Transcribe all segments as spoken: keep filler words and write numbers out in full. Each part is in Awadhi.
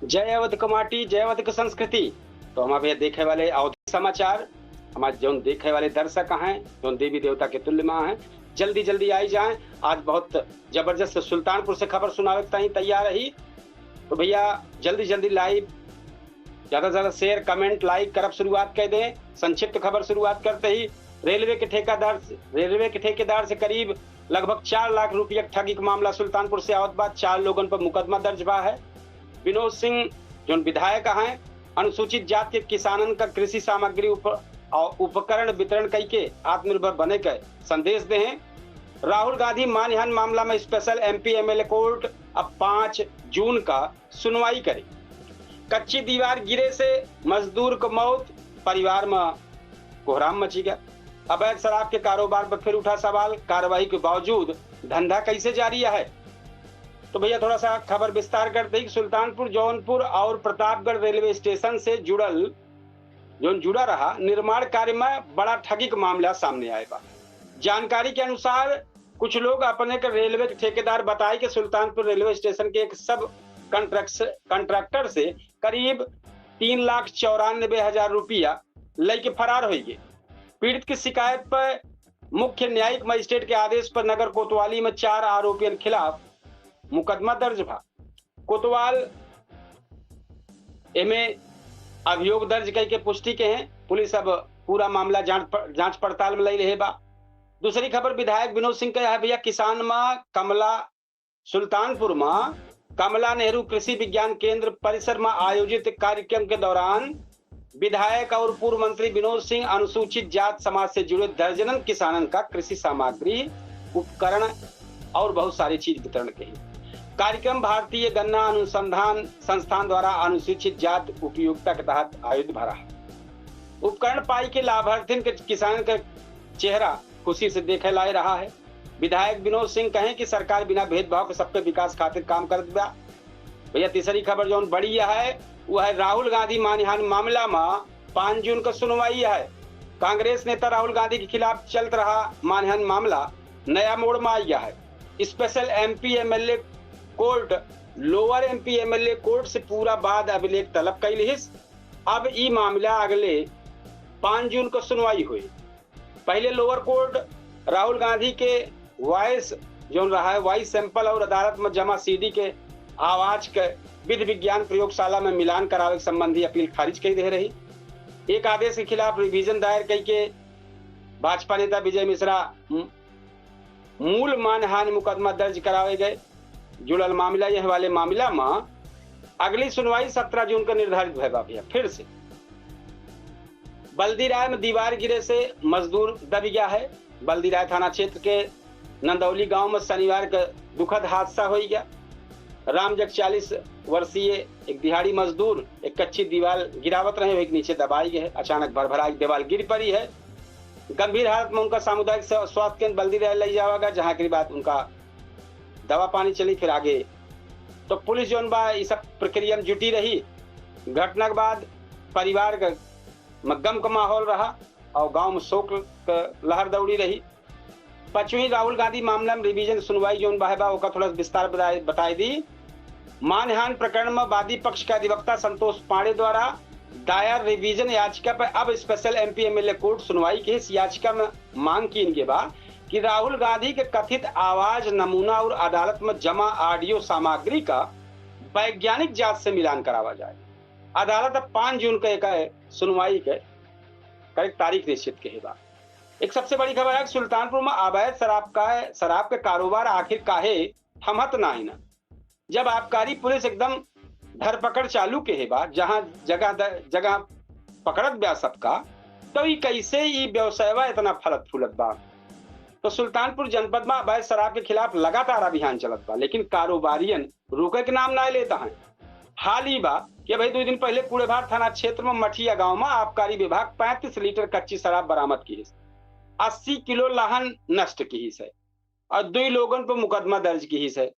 जय अवध क माटी, जय अवध क संस्कृति। तो हमार भैया देखे वाले अवधी समाचार, हमार जौन देखे वाले दर्शक हैं, जौन देवी देवता के तुल्य माँ हैं, जल्दी जल्दी आई जाएं। आज बहुत जबरदस्त सुल्तानपुर से खबर सुनावे के ताईं तैयार रही। तो भैया जल्दी जल्दी live, ज्यादा से ज्यादा share, comment, like करब शुरुआत कर दें। संक्षिप्त खबर शुरुआत करते ही, रेलवे के ठेकेदार से, रेलवे के ठेकेदार से करीब लगभग चार लाख रुपया ठगी के मामला सुल्तानपुर से आवत बा। चार लोगन पर मुकदमा दर्ज बा है। विनोद सिंह जौन विधायक हैं, अनुसूचित जात के किसानन का कृषि सामग्री उप-, और उपकरण वितरण कई के आत्मनिर्भर बने के संदेश दे हैं। राहुल गांधी मानहानि मामला में special M P M L A court अब पाँच जून का सुनवाई करे। कच्ची दीवार गिरे से मजदूर क मौत, परिवार में कोहराम मची गया। अवैध शराब के कारोबार पर फिर उठा सवाल, कार्रवाई के बावजूद धंधा कैसे जारी है? तो भैया थोड़ा सा खबर विस्तार करते ही, सुल्तानपुर, जौनपुर और प्रतापगढ़ रेलवे स्टेशन से जुड़ल, जौन जुड़ा रहा निर्माण कार्य में बड़ा ठगी का मामला सामने आए बा। जानकारी के अनुसार कुछ लोग अपने के रेलवे के ठेकेदार बताए के सुल्तानपुर रेलवे स्टेशन के एक सब कॉन्ट्रैक्ट-, कॉन्ट्रैक्टर से करीब तीन लाख चौरानबे हजार रुपया लेके फरार हो गए। पीड़ित की शिकायत पर मुख्य न्यायिक मजिस्ट्रेट के आदेश पर नगर कोतवाली में चार आरोपियन खिलाफ मुकदमा दर्ज भा। कोतवाल एमे अभियोग दर्ज करके पुष्टि के हैं। पुलिस अब पूरा मामला जांच प-, जांच पड़ताल में लई रहे बा। दूसरी खबर विधायक विनोद सिंह का है भैया, किसान मा कमला, सुल्तानपुर मा कमला नेहरू कृषि विज्ञान केंद्र परिसर मा आयोजित कार्यक्रम के दौरान विधायक और पूर्व मंत्री विनोद सिंह अनुसूचित जात समाज से जुड़े दर्जनन किसानन का कृषि सामग्री, उपकरण और बहुत सारी चीज वितरण कही। कार्यक्रम भारतीय गन्ना अनुसंधान संस्थान द्वारा अनुसूचित जात उपयोगिता के तहत आयोजित भरा है। उपकरण पाई के लाभार्थिन के किसानन के चेहरा खुशी से देखे लाए रहा है। विधायक विनोद सिंह कहें कि सरकार बिना भेदभाव के सबके विकास खातिर काम करत बा। भैया, तीसरी खबर जौन बड़ी है, वो है राहुल गांधी मानहानि मामला में पाँच जून का सुनवाई है। कांग्रेस नेता राहुल गांधी के खिलाफ चलत रहा मानहानि मामला नया मोड़ में आ गया है। Special M P M L A court, lower M P M L A court से पूरा बाद अभिलेख तलब कैल हिस। अब ई मामला अगले पाँच जून को सुनवाई हुई। पहले लोअर कोर्ट राहुल गांधी के वॉइस जौन रहा है, वॉइस सैंपल और अदालत में जमा सीडी के आवाज के विधि विज्ञान प्रयोगशाला में मिलान करावे के संबंधी अपील खारिज कर दे रही। एक आदेश के खिलाफ रिवीजन दायर कई के भाजपा नेता विजय मिश्रा मू-, मूल मानहानि मुकदमा दर्ज करावे गए। जुड़ल मामला, यह वाले मामला में अगली सुनवाई सत्रह जून का निर्धारित भय बा भैया। फिर से बल्दी राय में दीवार गिरे से मजदूर दब गया है। बल्दी राय थाना क्षेत्र के नंदौली गांव में शनिवार का दुखद हादसा हो गया। राम जग चालीस वर्षीय एक दिहाड़ी मजदूर एक कच्ची दीवार गिरावत रहे, एक नीचे दबाई गए। अचानक भरभरा एक दीवार गिर पड़ी है। गंभीर हालत में उनका सामुदायिक स्वा-, स्वास्थ्य केंद्र बल्दी राय ले जावा गया, जहां के बाद उनका दवा पानी चली। फिर आगे तो पुलिस जौन बा, ई सब प्रक्रिया में जुटी रही। घटना के बाद परिवार के म-, गम का माहौल रहा और गांव में शोक क लहर दौड़ी रही। पचवीं राहुल गांधी मामला में रिवीजन सुनवाई जौन बा, बा, ओका थोड़ा सा विस्तार बताए, बताए दी। मानहानि प्रकरण में वादी पक्ष के अधिवक्ता संतोष पांडे द्वारा दायर रिवीजन याचिका पर अब special M P M L A कोर्ट सुनवाई के इस याचिका में मांग कीन के बा कि राहुल गांधी के कथित आवाज नमूना और अदालत में जमा ऑडियो सामग्री का वैज्ञानिक जांच से मिलान करावा जाए। अदालत अब पाँच जून के एक सुनवाई के करेक्ट तारीख निश्चित के बा। एक सबसे बड़ी खबर है कि सुल्तानपुर में अवैध शराब का, शराब के कारोबार आखिर काहे थमत नाही ना। जब आबकारी पुलिस एकदम धरपकड़ चालू के है बा, जहां जगह द-, जगह पकड़त बा सबका, तो ई कैसे ई व्यवसायवा इतना फलत फूलत बा? तो सुल्तानपुर जनपद में अवैध शराब के खिलाफ लगातार अभियान चलत बा, लेकिन कारोबारियन रुके के नाम ना लेता है। हाल ई बा कि अभी दो दिन पहले कूड़ेभार थाना क्षेत्र में मठिया गांव में आबकारी विभाग पैंतीस लीटर कच्ची शराब बरामद की है, अस्सी किलो लाहन नष्ट की है और दुई लोगन पर मुकदमा दर्ज की है।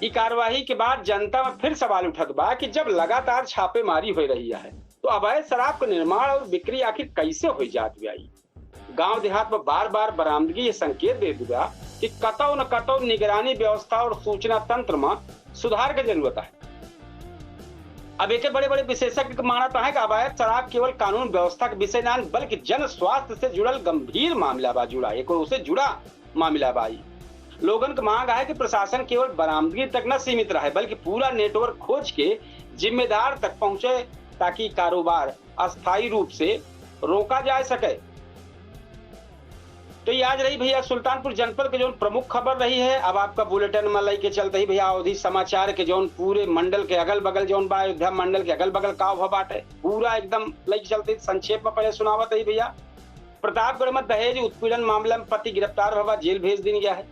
ई कार्यवाही के बाद जनता में फिर सवाल उठत बा कि जब लगातार छापेमारी हो रही है, तो अवैध शराब के निर्माण और बिक्री आखिर कैसे हो जात बा? गांव देहात में बार बार बरामदगी ये संकेत देत बा कि कतौ न कतौ निगरानी व्यवस्था और सूचना तंत्र में सुधार के जरूरत है। अब एके बड़े बड़े विशेषज्ञ के मानत है कि अवैध शराब केवल कानून व्यवस्था के विषय नान, बल्कि जन स्वास्थ्य से जुड़ल गंभीर मामला बा जुड़ा, एक ओसे जुड़ा मामला बा ई। लोगन के मांग है कि प्रशासन केवल बरामदगी तक न सीमित रहे, बल्कि पूरा नेटवर्क खोज के जिम्मेदार तक पहुंचे, ताकि कारोबार अस्थायी रूप से रोका जा सके। तो ये आज रही भैया सुल्तानपुर जनपद के जौन प्रमुख खबर रही है। अब आपका बुलेटिन में लेके चलते ही भैया अवधी समाचार के जौन पूरे मंडल के अगल बगल जौन बा, अयोध्या मंडल के अगल बगल का भा बाटे, पूरा एकदम लेके चलते ही संक्षेप में पहले सुनावत ही भैया। प्रतापगढ़ में दहेज उत्पीड़न मामला में पति गिरफ्तार भवा, जेल भेज दीन गया है।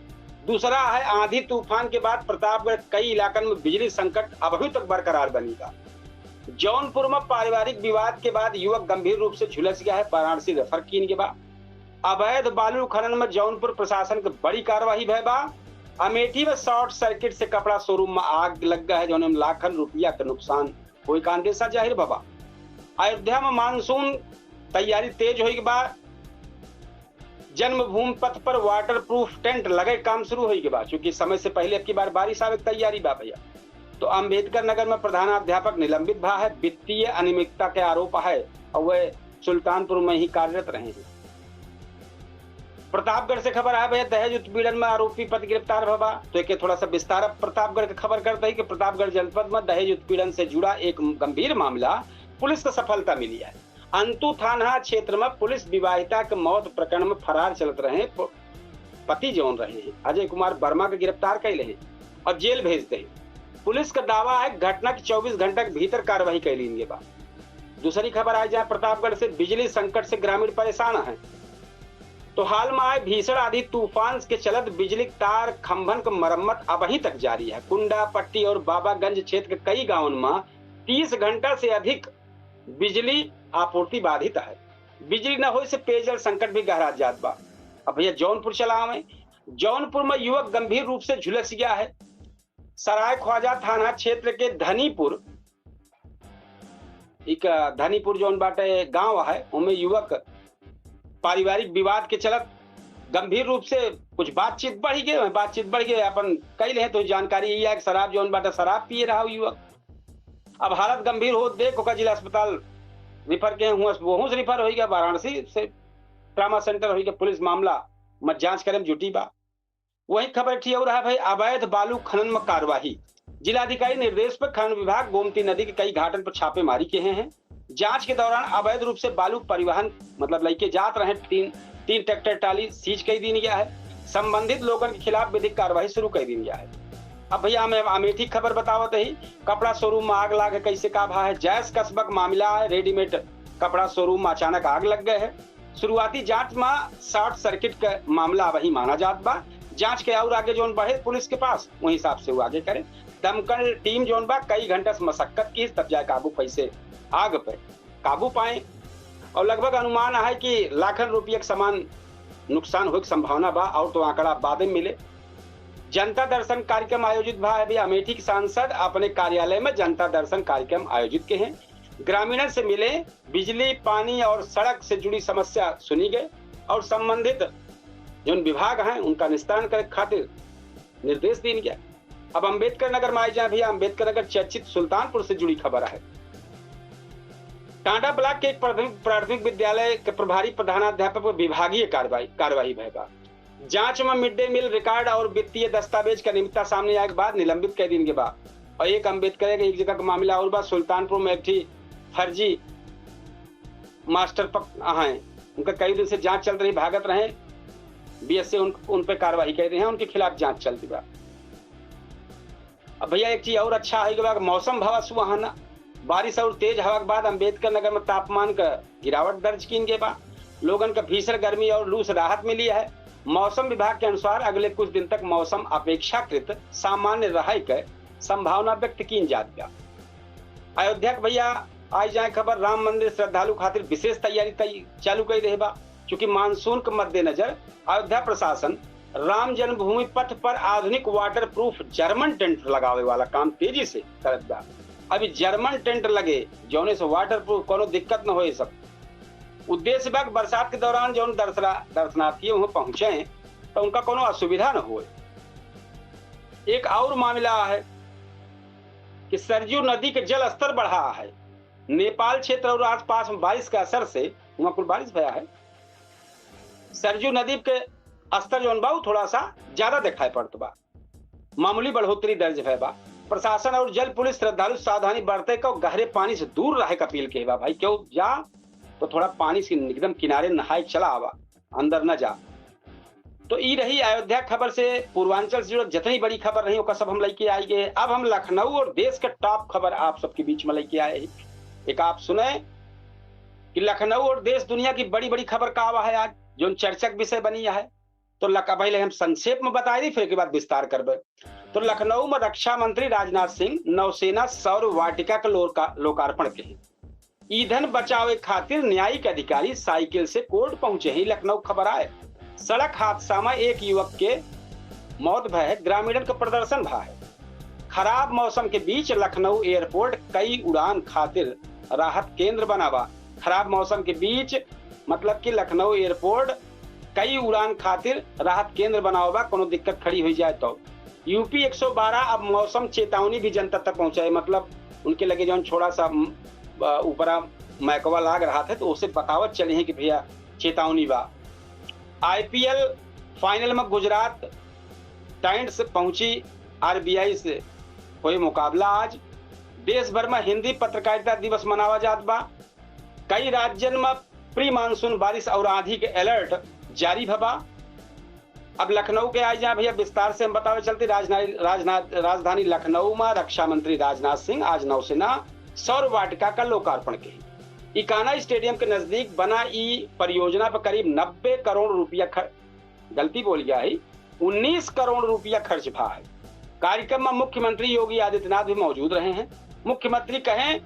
दूसरा है आंधी तूफान के बाद प्रतापगढ़ कई इलाकन में बिजली संकट अभी तक बरकरार बनी बा। जौनपुर में पारिवारिक विवाद के बाद युवक गंभीर रूप से झुलस गया है, वाराणसी रेफर कीन के बा। अवैध बालू खनन में जौनपुर प्रशासन के बड़ी कार्रवाई भय बा। अमेठी में शॉर्ट सर्किट से कपड़ा शोरूम में आग लग गया है, जौन में लाखन रुपया के नुकसान होए का अंदेशा जाहिर बा। अयोध्या में मानसून तैयारी तेज होई के बा। जन्मभूमि पथ पर वाटरप्रूफ टेंट लगे काम शुरू होई के बा, चूंकि समय से पहले अब की बार बारिश आवे के तैयारी बा भैया। तो अंबेडकर नगर में प्रधानाध्यापक निलंबित भा है, वित्तीय अनियमितता के आरोप है और वह सुल्तानपुर में ही कार्यरत रहे हैं। प्रतापगढ़ से खबर है भैया, दहेज उत्पीड़न में आरोपी पति गिरफ्तार भवा। तो एक थोड़ा सा विस्तार अब प्रतापगढ़ के खबर करते हैं कि प्रतापगढ़ जनपद में दहेज उत्पीड़न से जुड़ा एक गंभीर मामला पुलिस को सफलता मिली है। अंतु थाना क्षेत्र में पुलिस विवाहिता के मौत प्रकरण में फरार चलत रहे प-, पति जौन रहे हैं अजय कुमार वर्मा के गिरफ्तार कैले हैं और जेल भेज दे। पुलिस का दावा है घटना के चउबीस घंटा के भीतर कार्रवाई कैली इनके बा। दूसरी खबर आ जाए प्रतापगढ़ से, बिजली संकट से ग्रामीण परेशान है। तो हाल में आए भीषण आंधी तूफान के चलत बिजली तार खंभन के मरम्मत अबही तक जारी है। कुंडा पट्टी और बाबागंज क्षेत्र के कई गांवन में तीस घंटा से अधिक बिजली आपूर्ति बाधित है। बिजली न होए से पेयजल संकट भी गहरा जात बा। अब भैया जौनपुर चला आवे, जौनपुर में युवक गंभीर रूप से झुलस गया है। सराय ख्वाजा थाना क्षेत्र के धनीपुर, एक धनीपुर जौन बाटे गांव है, ओमे युवक पारिवारिक विवाद के चलत गंभीर रूप से कुछ बातचीत बढ़ गए, बातचीत बढ़ गए, अपन कई ले तो जानकारी यही है कि शराब जौन बाटे शराब पिए रहा युवक। अब हालत गंभीर हो देख ओकर जिला अस्पताल रिफर के हुआ, वहू से रिफर होई गया, वाराणसी से ट्रामा सेंटर होई गया। पुलिस मामला में जांच करे में जुटी बा। वही खबर एक ठे और है भाई, अवैध बालू खनन में कार्यवाही। जिलाधिकारी निर्देश पर खनन विभाग गोमती नदी के कई घाटन पर छापेमारी किए हैं। जांच के दौरान अवैध रूप से बालू परिवहन, मतलब लइके जात रहे तीन, तीन ट्रैक्टर ट्राली सीज कर दीन गया है। संबंधित लोगन के खिलाफ विधिक कार्यवाही शुरू कर दीन गया है। अब भैया हमें अमेठी खबर बतावत ही, कपड़ा शोरूम में आग लाग है, कैसे का भा है, जैस कसबक मामला है, रेडीमेड कपड़ा शोरूम में अचानक आग लग गए है। शुरुआती जांच में शॉर्ट सर्किट का मामला वही माना जात बा। जांच के और आगे जौन बढ़े पुलिस के पास, वही हिसाब से वो आगे करे। दमकल टीम जौन बा कई घंटा से मशक्कत की, तब जाए काबू कैसे आग पे काबू पाए। और लगभग अनुमान है कि लाखन रुपये के समान नुकसान होए के संभावना बा, और तो आंकड़ा बाद में मिले। जनता दर्शन कार्यक्रम आयोजित भा है। अभी अमेठी के सांसद अपने कार्यालय में जनता दर्शन कार्यक्रम आयोजित के हैं। ग्रामीणन से मिले, बिजली, पानी और सड़क से जुड़ी समस्या सुनी गए और संबंधित जौन विभाग हैं उनका निस्तारण करे खातिर निर्देश दीन गया। अब अम्बेडकर नगर में आई जाए भैया, अम्बेडकर नगर चर्चित सुल्तानपुर से जुड़ी खबर है। टांडा ब्लॉक के एक प्राथमिक, प्राथमिक विद्यालय के प्रभारी प्रधानाध्यापक पर विभागीय कार्रवाई, कार्रवाई भय बा। जांच में मिड डे मील रिकॉर्ड और वित्तीय दस्तावेज का निमित्ता सामने आए के बाद निलंबित कर दीन के बा। और एक अम्बेडकर के एक जगह का मामला और बा, सुल्तानपुर में एक ठी फर्जी मास्टर पक-, हैं, उनका कई दिन से जांच चल रही, भागत रहे, बीएसए उन, उन पे कार्रवाई कर रहे हैं, उनके खिलाफ जांच चलती बा। अब भैया एक चीज और अच्छा है कि बा, मौसम भवा सुहाना, बारिश और तेज हवा के बाद अम्बेडकर नगर में तापमान का गिरावट दर्ज कीन गए बा। लोगन का भीषण गर्मी और लू से राहत मिली है। मौसम विभाग के अनुसार अगले कुछ दिन तक मौसम अपेक्षाकृत सामान्य रहे के संभावना व्यक्त कीन जात बा। अयोध्या के भैया आई जाए खबर, राम मंदिर श्रद्धालु खातिर विशेष तैयारी तै-, चालू कर रहे बा। चूंकि मानसून के मद्देनजर अयोध्या प्रशासन राम जन्मभूमि पथ पर आधुनिक वाटरप्रूफ जर्मन टेंट लगावे वाला काम तेजी से करत बा। अभी जर्मन टेंट लगे, जौने से वाटरप्रूफ कोनो दिक्कत न होए। सब उद्देश्य बा कि बरसात के दौरान जौन दर्शना-, दर्शनार्थी वहाँ पहुँचे तो उनका कोनो असुविधा न होए। एक और मामला है, कि सरजू नदी के जल स्तर बढ़ा है। नेपाल क्षेत्र और आसपास में बारिश के असर से, वहाँ कुल बारिश भया है, सरजू नदी के स्तर जौन बा, उ थोड़ा सा ज्यादा दिखाई पड़त बा। मामूली बढ़ोतरी दर्ज भय बा। प्रशासन और जल पुलिस श्रद्धालु सावधानी बरते का, गहरे पानी से दूर रहे के अपील के बा। भाई, केहू जा तो थोड़ा पानी से एकदम किनारे नहाए चला आवा, अंदर न जा। तो ई रही अयोध्या खबर से, पूर्वांचल से जुड़ल जितनी बड़ी खबर रही, ओकर सब हम लेके आई गए। अब हम लखनऊ और देश के टॉप खबर आप सबके बीच में लेके आए हैं। एक आप सुने कि लखनऊ और देश दुनिया की बड़ी बड़ी खबर का आवा है आज, जौन चर्चा के विषय बनी है। तो लख-, पहले हम संक्षेप में बताई दी, फिर के बाद विस्तार करबे। तो लखनऊ में रक्षा मंत्री राजनाथ सिंह नौसेना सौर वाटिका के लोका-, लोकार्पण के ईंधन बचावे खातिर न्यायिक अधिकारी साइकिल से कोर्ट पहुंचे ही, लखनऊ खबर आए। सड़क हादसा में एक युवक के मौत भय है, ग्रामीणन के प्रदर्शन भा है। खराब मौसम के बीच लखनऊ एयरपोर्ट कई उड़ान खातिर राहत केंद्र बना बा। खराब मौसम के बीच, मतलब कि लखनऊ एयरपोर्ट कई उड़ान खातिर राहत केंद्र बनावा बा, कोनो दिक्कत खड़ी हुई जाए तो। यूपी एक सौ बारह अब मौसम चेतावनी भी जनता तक पहुंचाए, मतलब उनके लगे जौन छोड़ा सा, म, अ, ऊपरा मैकवा लाग रहा था, तो उसे बतावत चले हैं कि भैया चेतावनी बा। आईपीएल फाइनल में गुजरात टाइटंस पहुंची आरबीआई से, होई मुकाबला आज। देश भर में हिंदी पत्रकारिता दिवस मनावा जात बा। कई राज्यन में प्री मानसून बारिश और आंधी के अलर्ट जारी भबा। अब लखनऊ के आई जाए भैया, विस्तार से हम बतावे चलती। राजधानी, राजनाथ, राजधानी लखनऊ में रक्षा मंत्री राजनाथ सिंह आज नौसेना सौर वाटिका का लोकार्पण के इकाना स्टेडियम के नजदीक बना ई परियोजना पर करीब नब्बे करोड़ रुपया खर्च, गलती बोल गया है, उन्नीस करोड़ रुपया खर्च भा है। कार्यक्रम में मुख्यमंत्री योगी आदित्यनाथ भी मौजूद रहे हैं। मुख्यमंत्री कहें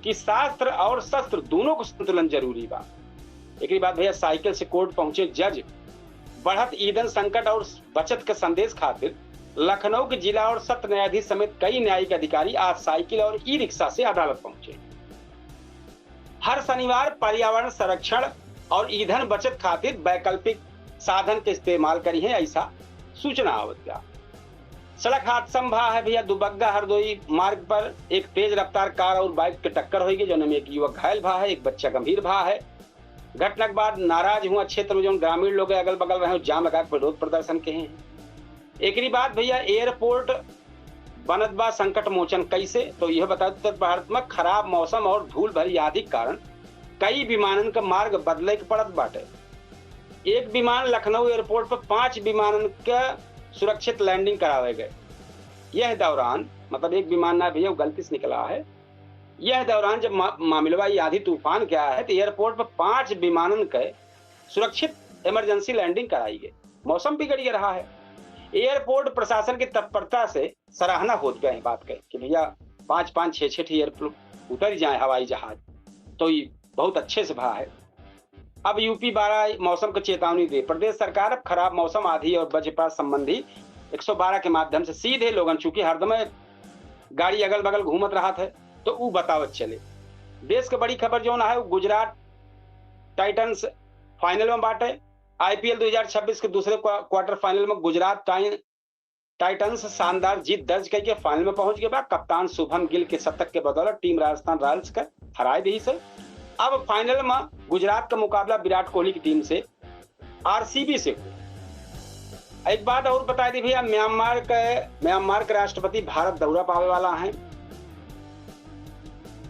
कि शास्त्र और शस्त्र दोनों को संतुलन जरूरी बा। एक बाद भैया साइकिल से कोर्ट पहुंचे जज। बढ़त ईंधन संकट और बचत के संदेश खातिर लखनऊ के जिला और सत्र न्यायाधीश समेत कई न्यायिक अधिकारी आज साइकिल और ई रिक्शा से अदालत पहुंचे। हर शनिवार पर्यावरण संरक्षण और ईंधन बचत खातिर वैकल्पिक साधन के इस्तेमाल करी है, ऐसा सूचना आवत बा। सड़क हादसा में भा है भैया दुबग्गा हरदोई मार्ग पर एक तेज रफ्तार कार और बाइक के टक्कर होई गई, जौन में एक युवक घायल भा है, एक बच्चा गंभीर भा है। घटना के बाद नाराज हुआ क्षेत्र में जौन ग्रामीण लोग अगल बगल रहे, जाम लगा के विरोध प्रदर्शन के हैं। एकरी बाद भैया एयरपोर्ट बनत बा संकट मोचन कैसे, तो यह बता देते, भारत में खराब मौसम और धूल भरी आंधी के कारण कई विमानन का मार्ग बदले के पड़त बाटे। एक विमान लखनऊ एयरपोर्ट पर पांच विमानन का सुरक्षित लैंडिंग करावे गए। यह दौरान, मतलब एक विमान ना भैया, गलती से निकला है। यह दौरान जब मा-, मामलवा ये आंधी तूफान के आया है, तो एयरपोर्ट पर पांच विमानन के सुरक्षित इमरजेंसी लैंडिंग कराई गई। मौसम बिगड़ गया रहा है। एयरपोर्ट प्रशासन की तत्परता से सराहना होत बा है बात कहे कि भैया पाँच पाँच छः छः ठी एयरप्लेन उतर जाए हवाई जहाज, तो ये बहुत अच्छे से भा है। अब यूपी बारह मौसम को चेतावनी दे। प्रदेश सरकार अब खराब मौसम, आंधी और वज्रपात संबंधी एक सौ बारह के माध्यम से सीधे लोगन, चूंकि हरदम गाड़ी अगल बगल घूमत रहत है, तो ऊ बतावत चले। देश के बड़ी खबर जौन है, वो गुजरात टाइटंस फाइनल में बाटे। आईपीएल दो हज़ार छब्बीस के दूसरे क्वा-, क्वार्टर फाइनल में गुजरात टाइ-, टाइटंस शानदार जीत दर्ज करके फाइनल में पहुंच गए बा। कप्तान शुभम गिल के शतक के बदौलत टीम राजस्थान रॉयल्स के हराए दी से। अब फाइनल में गुजरात का मुकाबला विराट कोहली की टीम से, आरसीबी से हुई। एक बात और बता दी भैया, म्यांमार के, म्यांमार के राष्ट्रपति भारत दौरा पावे वाला हैं।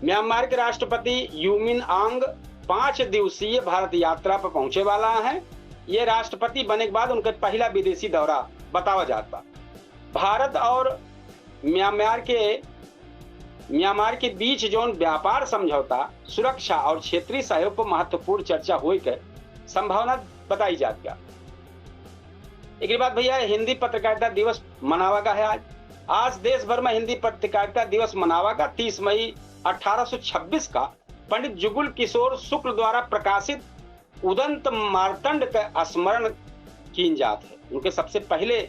म्यांमार के राष्ट्रपति यू मिन आंग पाँच दिवसीय भारत यात्रा पर पहुंचे वाला हैं। ये राष्ट्रपति बने के बाद उनके पहला विदेशी दौरा बतावा जात बा। भारत और म्यांमार के, म्यांमार के बीच जौन व्यापार समझौता, सुरक्षा और क्षेत्रीय सहयोग पर महत्वपूर्ण चर्चा होए के संभावना बताई जात बा। एकरे बाद भैया हिंदी पत्रकारिता दिवस मनावा गा है आज। आज देश भर में हिंदी पत्रकारिता दिवस मनावा गा। तीस मई अठारह सौ छब्बीस का पंडित जुगुल किशोर शुक्ल द्वारा प्रकाशित उदंत मार्तंड के स्मरण कीन जात है। उनके सबसे पहले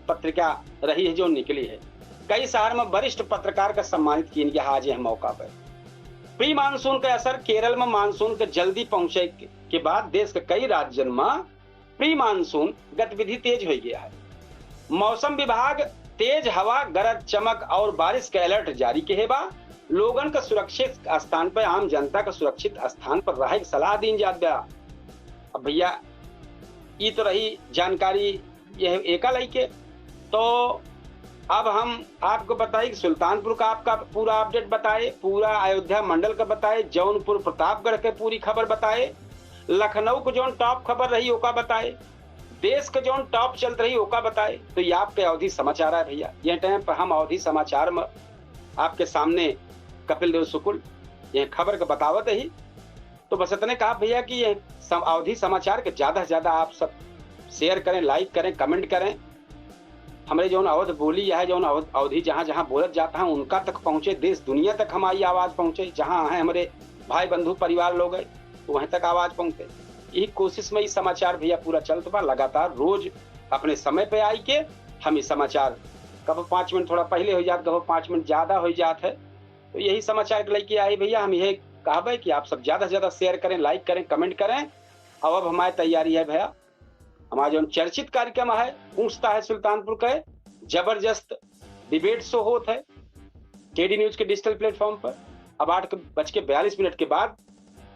पत्रिका रही है जो निकली है। कई शहर में वरिष्ठ पत्रकार का सम्मानित कीन गया आज यह मौका पर। प्री मानसून का असर, केरल में मानसून के जल्दी पहुंचे के, के बाद देश के कई राज्यन में प्री मानसून गतिविधि तेज हो गया है। मौसम विभाग तेज हवा, गरज चमक और बारिश के alert जारी किहे बा। लोगन का सुरक्षित स्थान पर, आम जनता का सुरक्षित स्थान पर रहे के सलाह दीन जात बा। अब भैया, ई तो रही जानकारी यह एका लइके। तो अब हम आपको बताई कि सुल्तानपुर का आपका पूरा update बताए, पूरा अयोध्या मंडल का बताए, जौनपुर प्रतापगढ़ के पूरी खबर बताए, लखनऊ को जौन top खबर रही ओका बताए, देश के जौन top चलत रही ओका बताए। तो ये आपके अवधी समाचार है भैया। यह time पर हम अवधी समाचार में आपके सामने कपिल देव शुक्ल यह खबर के बतावत ही। तो बस इतने कहा भैया कि यह सम-, अवधी समाचार के ज्यादा से ज्यादा आप सब share करें, like करें, comment करें। हमरे जौन अवध बोली है, जौन अवध, अवधी जहाँ जहाँ बोलत जाता है, उनका तक पहुँचे, देश दुनिया तक हमारी आवाज पहुँचे। जहाँ हैं हमरे भाई बंधु परिवार लोग हैं, तो वहीं तक आवाज पहुँचे। यही कोशिश में ई समाचार भैया पूरा चलत बा। लगातार रोज अपने समय पे आई के हम ई समाचार कबो पाँच मिनट थोड़ा पहले हो जात, कबो पाँच मिनट ज्यादा हो जात है। तो यही समाचार के लेके आई भैया। हम यह कहबे कि आप सब ज्यादा से ज्यादा share करें, like करें, comment करें। और अब हमारी तैयारी है भैया, हमारा जौन चर्चित कार्यक्रम है पूछता है सुल्तानपुर का, जबरदस्त debate show होत है केडी न्यूज के digital platform पर। अब आठ के बज के बयालीस मिनट के बाद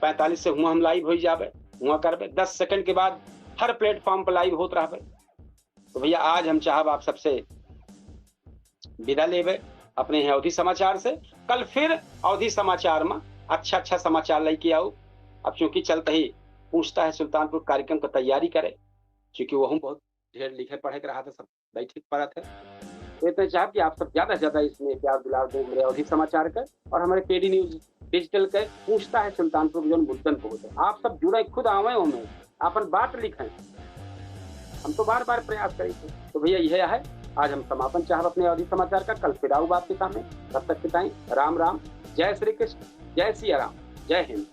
पैंतालीस से हुआ हम live हो जाबे, हुआ करबे, दस सेकंड के बाद हर platform पर live होत रहबे। तो भैया, आज हम चाहब आप सबसे विदा लेबे अपने यहाँ अवधी समाचार से। कल फिर अवधी समाचार में अच्छा अच्छा समाचार लेके आऊ। अब चूंकि चलते ही पूछता है सुल्तानपुर कार्यक्रम का तैयारी करे, क्योंकि वहू बहुत ढेर लिखे पढ़े के रहा था, सब बैठे के पड़त है। तो इतने चाहब कि आप सब ज्यादा से ज्यादा इसमें प्यार दुलार दें हमारे अवधी समाचार का और हमारे केडी न्यूज digital के पूछता है सुल्तानपुर के जौन मुद्दन बहुत है। आप सब जुड़े, खुद आवे, ओमे अपन बात लिखें। हम तो बार बार प्रयास करी थे। तो भैया, यह है, आज हम समापन चाहब अपने अवधी समाचार का। कल फिर आऊ आपके सामने, तब तक के ताईं राम राम, जय श्री कृष्ण, जय सिया राम, जय हिंद।